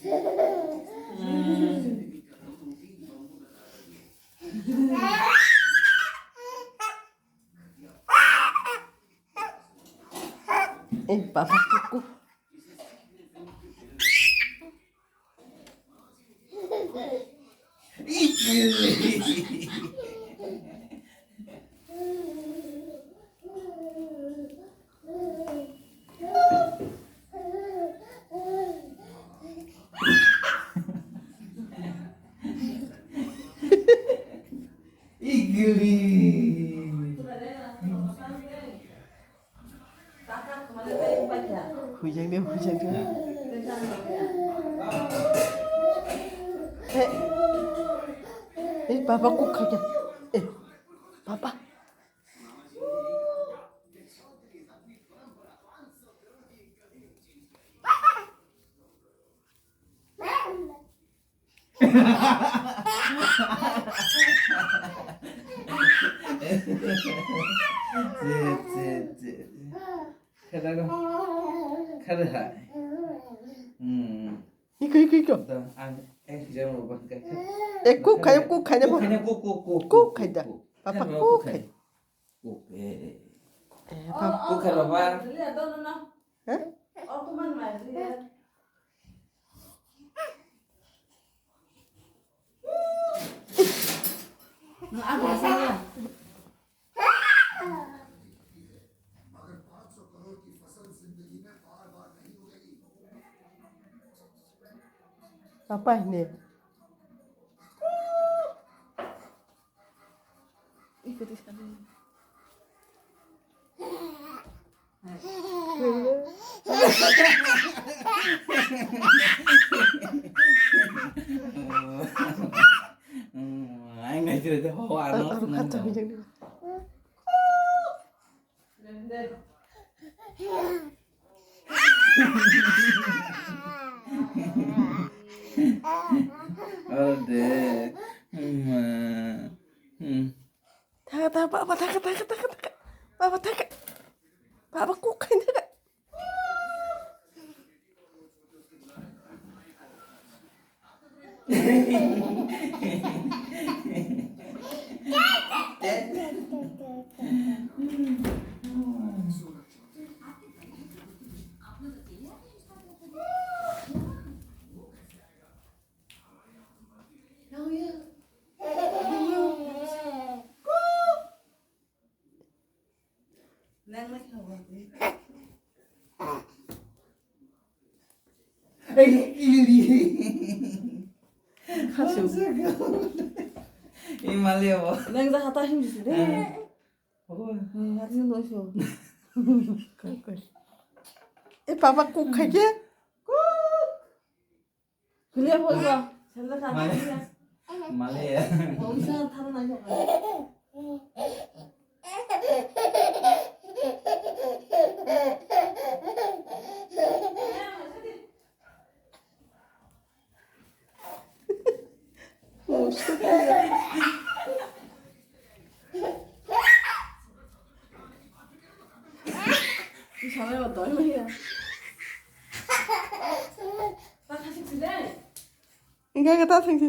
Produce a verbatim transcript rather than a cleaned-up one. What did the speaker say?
Eh, papa kuku. Igli. Huijang de, huijang de. Eh, eh, papa kuk khaikha. Eh, papa. Khadago. Khada hai. Hmm. Iko, iko, iko. Da, ang, eh, jam lo bang kai. Eh, kuk khai, kuk khai na bo. Kuk khai na, kuk, kuk, kuk, kuk khai da. Papa, kuk khai. Kuk, eh. Eh, papa. Kuk khai, papa. Hah? Apa ini? Ikuti sekali. Ai ngai sila de ho ano. Ode. Taka, taka, papa, taka, taka, taka, taka. Papa, taka. Papa, kuk khai taka. Imaliya bo. Nang ja hata him jisi de. Hati no so. E papa kuk khai ke. Kulia bolba. Sanda kha. Male. Male ya. Om sa thana na. Hingke khe ta thwngsi